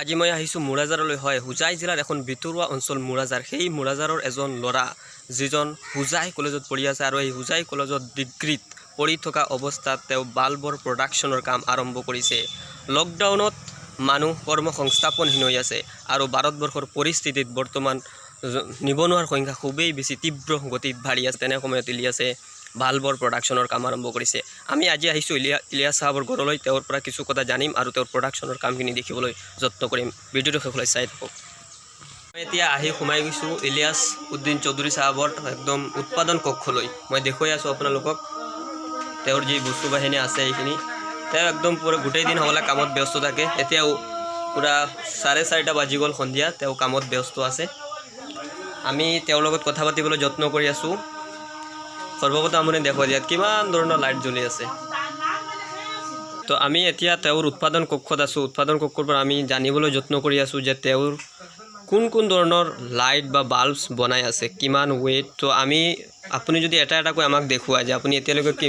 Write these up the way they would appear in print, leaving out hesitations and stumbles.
আজি মই আহিছোঁ মোৰাঝাৰলৈ। হয়, হোজাই জিলাৰ এখন ভিতৰুৱা অঞ্চল মোৰাঝাৰ। সেই মোৰাঝাৰৰ এজন ল'ৰা, যিজন হোজাই কলেজত পঢ়ি আছে আৰু এই হোজাই কলেজত ডিগ্ৰীত পঢ়ি থকা অৱস্থাত তেওঁ বাল্বৰ প্ৰডাকশ্যনৰ কাম আৰম্ভ কৰিছে। লকডাউনত মানুহ কৰ্ম সংস্থাপনহীন হৈ আছে আৰু ভাৰতবৰ্ষৰ পৰিস্থিতিত বৰ্তমান নিবনুৱাৰ সংখ্যা খুবেই বেছি তীব্ৰ গতিত বাঢ়ি আছে। তেনে সময়ত ইলিয়াছে বাল্বৰ প্ৰডাকশ্যনৰ কাম আৰম্ভ কৰিছে। আমি আজি আহিছোঁ ইলিয়াছ চাহাবৰ ঘৰলৈ। তেওঁৰ পৰা কিছু কথা জানিম আৰু তেওঁৰ প্ৰডাকশ্যনৰ কামখিনি দেখিবলৈ যত্ন কৰিম। ভিডিঅ'টো শেষলৈ চাই থাকক। মই এতিয়া আহি সোমাই গৈছোঁ ইলিয়াছ উদ্দিন চৌধুৰী চাহাবৰ একদম উৎপাদন কক্ষলৈ। মই দেখুৱাই আছোঁ আপোনালোকক তেওঁৰ যি বস্তু বাহিনী আছে এইখিনি। তেওঁ একদম পূৰা গোটেই দিন হ'লে কামত ব্যস্ত থাকে। এতিয়াও পূৰা 4:30 বাজি গ'ল সন্ধিয়া, তেওঁ কামত ব্যস্ত আছে। আমি তেওঁৰ লগত কথা পাতিবলৈ যত্ন কৰি আছোঁ। সৰ্বপ্ৰথম আপুনি দেখুৱাই ইয়াত কিমান ধৰণৰ লাইট জ্বলি আছে। তো আমি এতিয়া তেওঁৰ উৎপাদন কক্ষত আছোঁ। উৎপাদন কক্ষৰ পৰা আমি জানিবলৈ যত্ন কৰি আছোঁ যে তেওঁৰ কোন কোন ধৰণৰ লাইট বা বাল্বছ বনাই আছে, কিমান ৱেইট। তো আপুনি যদি এটা এটাকৈ আমাক দেখুৱায় যে আপুনি এতিয়ালৈকে কি,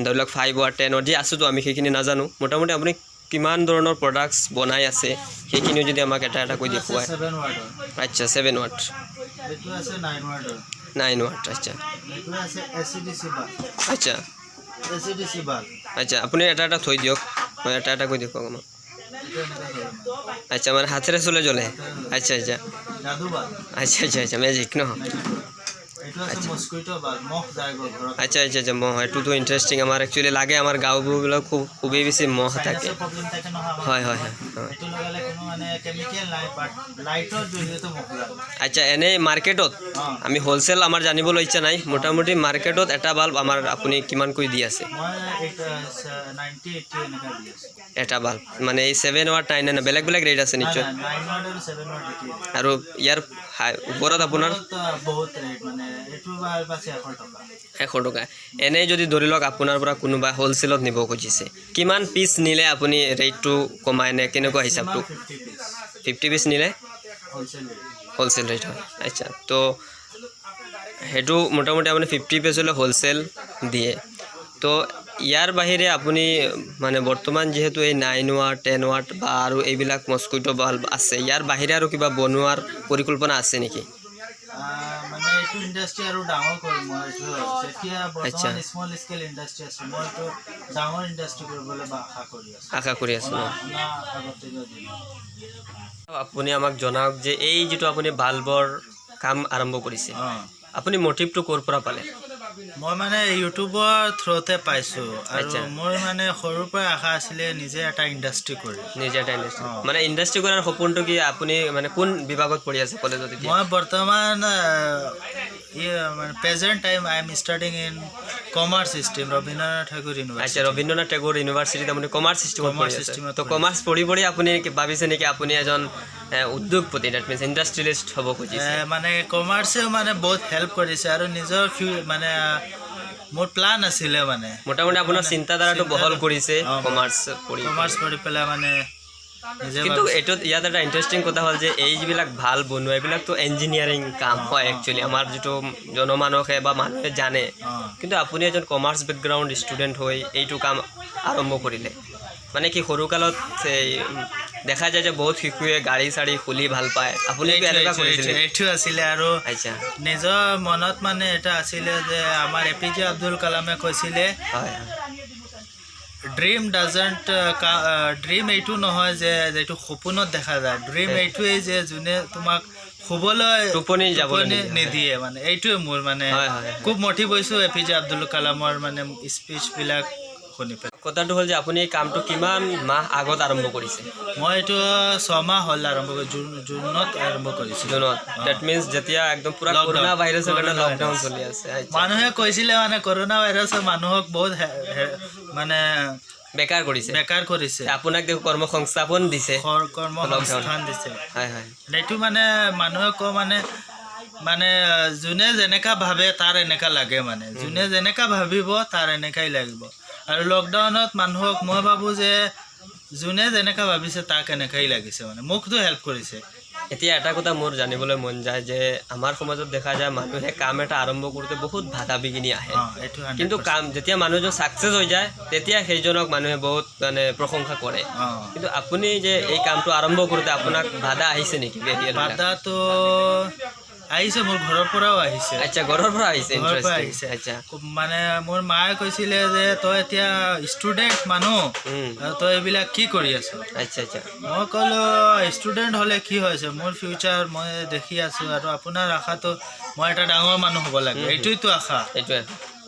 ধৰি লওক 5 ৱাট, 10 ৱাট যি আছেতো, আমি সেইখিনি নাজানো। মোটামুটি আপুনি কিমান ধৰণৰ প্ৰডাক্টছ বনাই আছে, সেইখিনিও যদি আমাক এটা এটাকৈ দেখুৱায়। 7 ৱাটৰ। আচ্ছা, 7 ৱাট। এইটো আছে 9 ৱাটৰ। 9 ৱাট, আচ্ছা। এইটো আছে AC DC bulb. AC DC bulb. আচ্ছা, আপুনি এটা এটা থৈ দিয়ক, মই এটা এটাকৈ দেখুৱাওক আমাক। এইটো এনেকা ধৰণৰ। আচ্ছা, মানে হাতেৰে চলে জ্বলে। আচ্ছা আচ্ছা যাদু বাল্ব। আচ্ছা আচ্ছা আচ্ছা মেজিক ন? এইটো আছে মস্কুইটো বাল্ব, মহ যাব ঘৰত। আচ্ছা আচ্ছা আচ্ছা মহ, এইটোতো ইণ্টাৰেষ্টিং। আমাৰ একচুৱেলি লাগে, আমাৰ গাঁওবোৰবিলাক খুবেই বেছি মহ থাকে। চাইনাছৰ প্ৰব্লেম থাকে নহয় আমাৰ। হয় হয় হয় হয় এইটো লগালে কোনো মানে কেমিকেল নাই, বাট লাইটৰ জৰিয়তে মহ যাব। আচ্ছা, এনেই মাৰ্কেটত আমি হ'লচেল আমাৰ জানিবলৈ ইচ্ছা নাই, মোটামুটি মাৰ্কেটত এটা বাল্ব আমাৰ আপুনি কিমানকৈ দি আছে? মই 90 80 এনেকা দি আছোঁ। এটা বাল্ব মানে এই 7 ৱাট, 9, বেলেগ বেলেগ ৰেট আছে নিশ্চয়? 9 ৱাট আৰু 7 ৱাট একেই। আৰু ইয়াৰ ওপৰত আপোনাৰ? বহুত ৰেট, মানে এইটো বাল্ব আছে 100 টকা। 100 টকা। এনেই যদি ধৰি লওক আপোনাৰ পৰা কোনোবা হ'লচেলত নিব খুজিছে, কিমান পিচ নিলে আপুনি ৰেটটো কমাই নে কেনেকুৱা হিচাপটো? 50 পিচ। 50 পিচ নিলে? Wholesale rate. হ'লচেল ৰেট হয়। আচ্ছা, তো সেইটো মোটামুটি আপুনি 50 পিচলৈ হ'লচেল দিয়ে। তো ইয়াৰ বাহিৰে আপুনি মানে বৰ্তমান যিহেতু এই 9 ৱাট, 10 ৱাট বা আৰু এইবিলাক মস্কুইটো বাল্ব আছে, ইয়াৰ বাহিৰে আৰু কিবা বনোৱাৰ পৰিকল্পনা আছে নেকি? মানে এইটো ইণ্ডাষ্ট্ৰি আৰু ডাঙৰ কৰিম মই, এইটো ভাবিছোঁ। এতিয়া বৰ্তমান স্মল স্কেল ইণ্ডাষ্ট্ৰি আছে, মই এইটো ডাঙৰ ইণ্ডাষ্ট্ৰি কৰিবলৈ বা আশা কৰি আছোঁ। আশা কৰি আছোঁ ন? অনা আগতে দিনত। আপুনি আমাক জনাওক যে এই যিটো আপুনি বাল্বৰ কাম আৰম্ভ কৰিছে, আপুনি মটিভটো ক'ৰ পৰা পালে? মই মানে ইউটিউবৰ থ্ৰুতে পাইছোঁ আৰু মোৰ মানে সৰুৰ পৰাই আশা আছিলে নিজে এটা ইণ্ডাষ্ট্ৰি কৰিম। নিজে এটা ইণ্ডাষ্ট্ৰি। অঁ। মানে ইণ্ডাষ্ট্ৰি কৰাৰ সপোনটো কি, আপুনি মানে কোন বিভাগত পঢ়ি আছে কলেজত এতিয়া? মই বৰ্তমান মানে present time I am studying in commerce stream, Rabindranath Tagore University. Rabindranath Tagore ইউনিভাৰ্চিটিত আপুনি কমাৰ্চ ষ্ট্ৰীমত পঢ়ি কমাৰ্চ আছে। ষ্ট্ৰীমত তো পঢ়ি। কমাৰ্চ পঢ়ি পঢ়ি আপুনি কি ভাবিছে নেকি আপুনি এজন উদ্যোগপতি, that means industrialist হ'ব খুজিছে? মানে কমাৰ্চেও মানে বহুত হেল্প কৰিছে আৰু নিজৰ মানে মোৰ প্লান আছিলে মানে। মোটামুটি আপোনাৰ চিন্তাধাৰাটো বহল কৰিছে কমাৰ্চ পঢ়ি। কমাৰ্চ পঢ়ি পেলাই মানে নিজে কিন্তু ভাবিছোঁ। এইটোত ইয়াত এটা ইণ্টাৰেষ্টিং কথা হ'ল যে এই যিবিলাক ভাল বনোৱা, এইবিলাকতো ইঞ্জিনিয়াৰিং কাম হয় একচুৱেলি, আমাৰ যিটো জনমানসে বা মানুহে জানে। কিন্তু আপুনি এজন কমাৰ্চ বেকগ্ৰাউণ্ড ষ্টুডেণ্ট হৈ এইটো কাম আৰম্ভ কৰিলে, মানে কি সৰুকালত এই দেখা যায় যে বহুত শিশুৱে গাড়ী চাড়ী খুলি ভাল পায়, আপুনি কি এনেকুৱা কৰিছিলে? এইটো আছিলে আৰু নিজৰ মনত মানে এটা আছিলে যে আমাৰ এ পি জে আব্দুল কালামে কৈছিলে, হয় হয় ড্ৰিম ডাজেণ্ট ড্ৰিম এইটো নহয় যে এইটো সপোনত দেখা যায়। ড্ৰিম এইটোৱেই যে যোনে তোমাক শুবলৈ টোপনি যাবলৈ টোপনি নিদিয়ে। নিদিয়ে। মানে এইটোৱে মোৰ মানে হয়, হয়, হয়। খুব মটিভ হৈছোঁ এ পি জে আব্দুল কালামৰ মানে স্পীচবিলাক শুনি পেলাই। কথাটো হ'ল যে আপুনি এই কামটো কিমান মাহ আগত আৰম্ভ কৰিছে? মই এইটো 6 মাহ হ'ল আৰম্ভ কৰি, জুনত আৰম্ভ কৰিছিলোঁ। জুনত, that means যেতিয়া একদম পুৰা Lockdown. Corona ভাইৰাছৰ কাৰণে কৰোণা লকডাউন ভাইৰাছ। চলি আছে। মানুহে কৈছিলে মানে কৰোণা ভাইৰাছে মানুহক বহুত মানে বেকাৰ কৰিছে। বেকাৰ কৰিছে। আপোনাক দেখোন কৰ্ম সংস্থাপন দিছে। কৰ্ম সংস্থান দিছে। হয় হয় এইটো মানে মানুহে কয় মানে মানে যোনে যেনেকা ভাবে তাৰ এনেকা লাগে, মানে যোনে যেনেকা ভাবিব তাৰ এনেকাই লাগিব। আৰু লকডাউনত মানুহক মই ভাবোঁ যে যোনে যেনেকা ভাবিছে তাক এনেকাই লাগিছে, মানে মোকতো হেল্প কৰিছে। এতিয়া এটা কথা মোৰ জানিবলৈ মন যায় যে আমাৰ সমাজত দেখা যায় মানুহে কাম এটা আৰম্ভ কৰোঁতে বহুত বাধা বিঘিনি আহে। এইটো কিন্তু 100%। কাম যেতিয়া মানুহজন ছাকচেছ হৈ যায়, তেতিয়া সেইজনক মানুহে বহুত মানে প্ৰশংসা কৰে। কিন্তু আপুনি যে এই কামটো আৰম্ভ কৰোঁতে আপোনাক বাধা আহিছে নেকি, barrier বিলাক? বাধাটো আহিছে, মোৰ ঘৰৰ পৰাও আহিছে। আচ্ছা, ঘৰৰ পৰা আহিছে। ঘৰৰ পৰা ইণ্টাৰেষ্টিং। আহিছে। মানে মোৰ মায়ে কৈছিলে যে তই এতিয়া ষ্টুডেণ্ট মানুহ আৰু তই এইবিলাক কি কৰি আছ? আচ্ছা আচ্ছা মই ক'লোঁ, ষ্টুডেণ্ট হ'লে কি হৈছে, মোৰ ফিউচাৰ মই দেখি আছোঁ আৰু আপোনাৰ আশাটো মই এটা ডাঙৰ মানুহ হ'ব লাগে, এইটোৱেতো আশা। সেইটোৱে।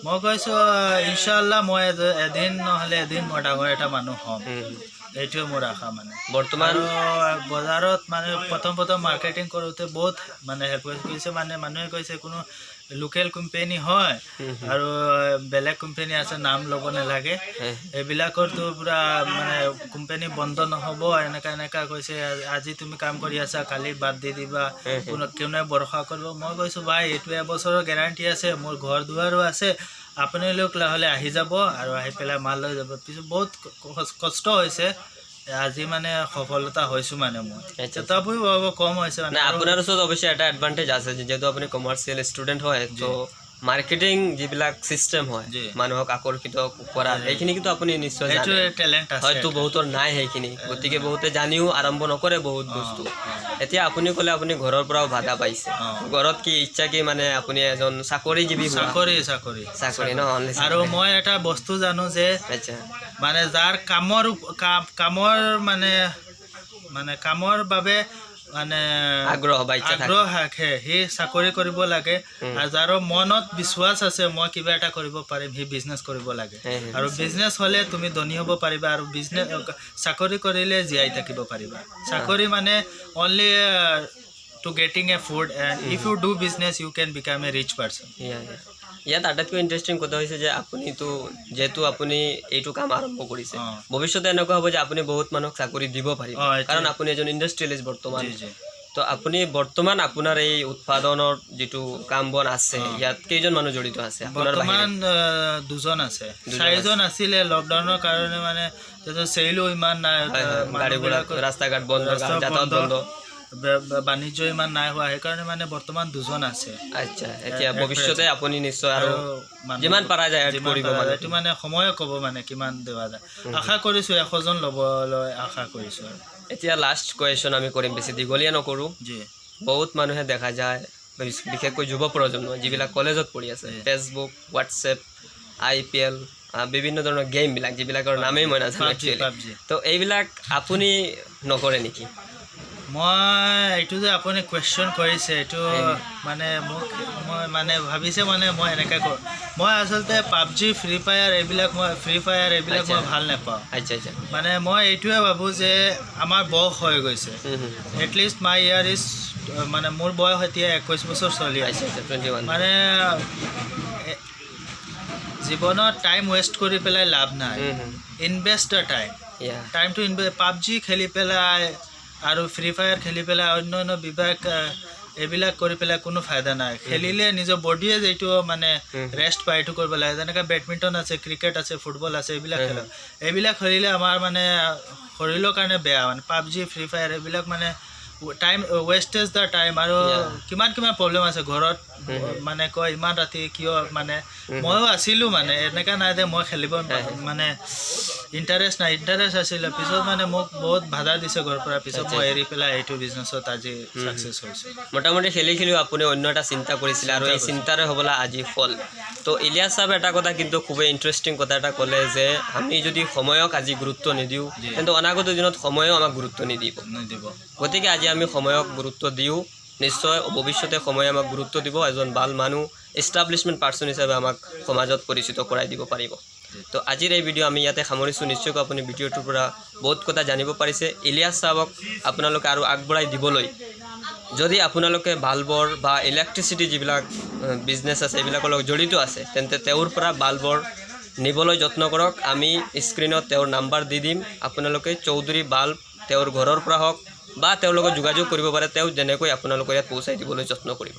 মই কৈছোঁ, ইনশাল্লাহ মই এদিন নহ'লে এদিন মই ডাঙৰ এটা মানুহ হ'ম। এইটোৱে মোৰ আশা মানে। বৰ্তমান আৰু বজাৰত মানে প্ৰথম প্ৰথম মাৰ্কেটিং কৰোঁতে বহুত মানে হেল্প কৰিছে। মানে মানুহে কৈছে কোনো লোকেল কোম্পানী হয় আৰু বেলেগ কোম্পানী আছে, নাম ল'ব নালাগে, এইবিলাকৰতো পূৰা মানে কোম্পানী বন্ধ নহ'ব, এনেকা এনেকা কৈছে। আজি তুমি কাম কৰি আছা, কালি বাদ দি দিবা, কোনে ভৰসা কৰিব? মই কৈছোঁ, ভাই, এইটো এবছৰৰ গেৰাণ্টি আছে, মোৰ ঘৰ দুৱাৰো আছে, আপোনালোক নহ'লে আহি যাব আৰু আহি পেলাই মাল লৈ যাব। পিছত বহুত কষ্ট হৈছে, আজি মানে সফলতা হৈছোঁ মানে মই। তথাপিও অলপ কম হৈছে মানে। নাই, আৰু আপোনাৰ ওচৰত অৱশ্যে এটা এডভান্টেজ আছে যে যিহেতু আপুনি কমাৰ্চিয়েল ষ্টুডেণ্ট হয়, ত' মাৰ্কেটিং যিবিলাক চিষ্টেম হয়, মানুহক আকৰ্ষিত কৰা, সেইখিনি কিন্তু আপুনি নিশ্চয় সেইটো জানে। টেলেণ্ট আছে। হয়তো বহুতৰ নাই সেইখিনি, গতিকে বহুতে জানিও আৰম্ভ নকৰে বহুত বস্তু। এতিয়া আপুনি ক'লে আপুনি ঘৰৰ পৰাও বাধা পাইছে। ঘৰত কি ইচ্ছা কি, মানে আপুনি এজন চাকৰিজীৱী হোৱা? চাকৰি, চাকৰি। চাকৰি ন, অনলি। আৰু মই এটা বস্তু জানো যে মানে যাৰ কামৰ মানে মানে কামৰ বাবে মানে আগ্ৰহ বা ইচ্ছা থাকে। আগ্ৰহ থাকে, সি চাকৰি কৰিব লাগে। আৰু যাৰ মনত বিশ্বাস আছে মই কিবা এটা কৰিব পাৰিম, সি বিজনেছ কৰিব লাগে। হে, হে, আৰু বিজনেছ হ'লে তুমি ধনী হ'ব পাৰিবা আৰু বিজনেছ চাকৰি কৰিলে জীয়াই থাকিব পাৰিবা। চাকৰি মানে only to getting a food, and if you do business, you can become a rich person. Yeah. ইয়াত আটাইতকৈ ইণ্টাৰেষ্টিং কথা হৈছে যে আপুনিতো যিহেতু আপুনি এইটো কাম আৰম্ভ কৰিছে, ভৱিষ্যতে এনেকুৱা হ'ব যে আপুনি বহুত মানুহক চাকৰি দিব পাৰিব, কাৰণ আপুনি এজন ইণ্ডাষ্ট্ৰিয়েলিষ্ট বৰ্তমান। জি জি তো আপুনি বৰ্তমান আপোনাৰ এই উৎপাদনৰ যিটো কাম বন আছে, ইয়াত কেইজন মানুহ জড়িত আছে আপোনাৰ বাহিৰে? বৰ্তমান দুজন আছে। চাৰিজন আছিলে, লকডাউনৰ কাৰণে মানে চেলো ইমান নাই, হয় হয় গাড়ী ঘোঁৰা, মানুহবিলাকৰ ৰাস্তা ঘাট বন্ধ, ৰাস্তা যাতায়াত বন্ধ, বন্ধ। বাণিজ্য ইমান নাই হোৱা, সেইকাৰণে মানে বৰ্তমান দুজন আছে। আচ্ছা, এতিয়া ভৱিষ্যতে আপুনি নিশ্চয় আৰু মানুহ যিমান পাৰা যায় এড যিমান কৰিব পাৰা মানে। যায়, এইটো মানে সময়ে ক'ব মানে কিমান দেৱা যায়। আশা কৰিছোঁ 100জন ল'বলৈ আশা কৰিছোঁ আৰু। এতিয়া লাষ্ট কুৱেশ্যন আমি কৰিম, বেছি দীঘলীয়া নকৰোঁ। বহুত মানুহে দেখা যায়, বিশেষকৈ যুৱ প্ৰজন্ম যিবিলাক কলেজত পঢ়ি আছে, ফেচবুক, হোৱাটছএপ, আইপিএল, বিভিন্ন ধৰণৰ গেমবিলাক যিবিলাকৰ নামেই মই নাজানো পাবজি। একচুৱেলি। পাবজি। তো এইবিলাক আপুনি নকৰে নেকি? মই এইটো যে আপুনি কুৱেশ্যন কৰিছে, এইটো মানে মোক মই মানে ভাবিছে মানে মই এনেকৈ কৰোঁ। মই আচলতে পাবজি, ফ্ৰী ফায়াৰ এইবিলাক, মই ফ্ৰী ফায়াৰ এইবিলাক মই ভাল নাপাওঁ। আচ্ছা আচ্ছা মানে মই এইটোৱে ভাবোঁ যে আমাৰ বয়স হৈ গৈছে। হুম, হুম। এটলিষ্ট মাই ইয়াৰ is মানে মোৰ বয়স এতিয়া 21 বছৰ চলি আছে। আচ্ছা আচ্ছা 21। মানে জীৱনত টাইম ৱেষ্ট কৰি পেলাই লাভ নাই। Invest the time. টাইমটো পাবজি খেলি পেলাই আৰু ফ্ৰী ফায়াৰ খেলি পেলাই, অন্য অন্য বিভাগ এইবিলাক কৰি পেলাই কোনো ফাইদা নাই। খেলিলে নিজৰ বডিয়ে যিটো মানে ৰেষ্ট পায়, এইটো কৰিব লাগে। যেনেকৈ বেডমিণ্টন আছে, ক্ৰিকেট আছে, ফুটবল আছে, এইবিলাক খেলক। এইবিলাক খেলিলে আমাৰ মানে শৰীৰৰ কাৰণে বেয়া। মানে পাবজি, ফ্ৰী ফায়াৰ এইবিলাক মানে টাইম ৱেষ্টেজ the time. আৰু কিমান কিমান প্ৰব্লেম আছে ঘৰত, মানে কয় ইমান ৰাতি কিয়। মানে ময়ো আছিলোঁ, মানে এনেকুৱা নাই যে মই খেলিব মানে ইণ্টাৰেষ্ট নাই, ইণ্টাৰেষ্ট আছিলে। পিছত মানে মোক বহুত বাধা দিছে ঘৰৰ পৰা, পিছত মই এৰি পেলাই এইটো বিজনেছত আজি ছাকচেছ হৈছোঁ। মোটামুটি খেলি খেলিও আপুনি অন্য এটা চিন্তা কৰিছিলে আৰু এই চিন্তাৰে হ'বলা আজি ফল। তো ইলিয়াছ চাহাবে এটা কথা কিন্তু খুবেই ইণ্টাৰেষ্টিং কথা এটা ক'লে যে আমি যদি সময়ক আজি গুৰুত্ব নিদিওঁ, তেন্তে অনাগত দিনত সময়েও আমাক গুৰুত্ব নিদিব। নিদিব। গতিকে আজি আমি সময়ক গুৰুত্ব দিওঁ, নিশ্চয় ভৱিষ্যতে সময়ে আমাক গুৰুত্ব দিব, এজন ভাল মানুহ, এষ্টাব্লিছমেণ্ট পাৰ্চন হিচাপে আমাক সমাজত পৰিচিত কৰাই দিব পাৰিব। তো আজিৰ এই ভিডিঅ' আমি ইয়াতে সামৰিছোঁ। নিশ্চয়কৈ আপুনি ভিডিঅ'টোৰ পৰা বহুত কথা জানিব পাৰিছে। ইলিয়াছ চাহাবক আপোনালোকে আৰু আগবঢ়াই দিবলৈ যদি আপোনালোকে বাল্বৰ বা ইলেক্ট্ৰিচিটি যিবিলাক বিজনেছ আছে, এইবিলাকৰ লগত জড়িত আছে, তেন্তে তেওঁৰ পৰা বাল্বৰ নিবলৈ যত্ন কৰক। আমি স্ক্ৰীণত তেওঁৰ নাম্বাৰ দি দিম। আপোনালোকে চৌধুৰী বাল্ব তেওঁৰ ঘৰৰ পৰা হওক বা তেওঁৰ লগত যোগাযোগ কৰিব পাৰে, তেওঁ যেনেকৈ আপোনালোকৰ ইয়াত পহুচাই দিবলৈ যত্ন কৰিব।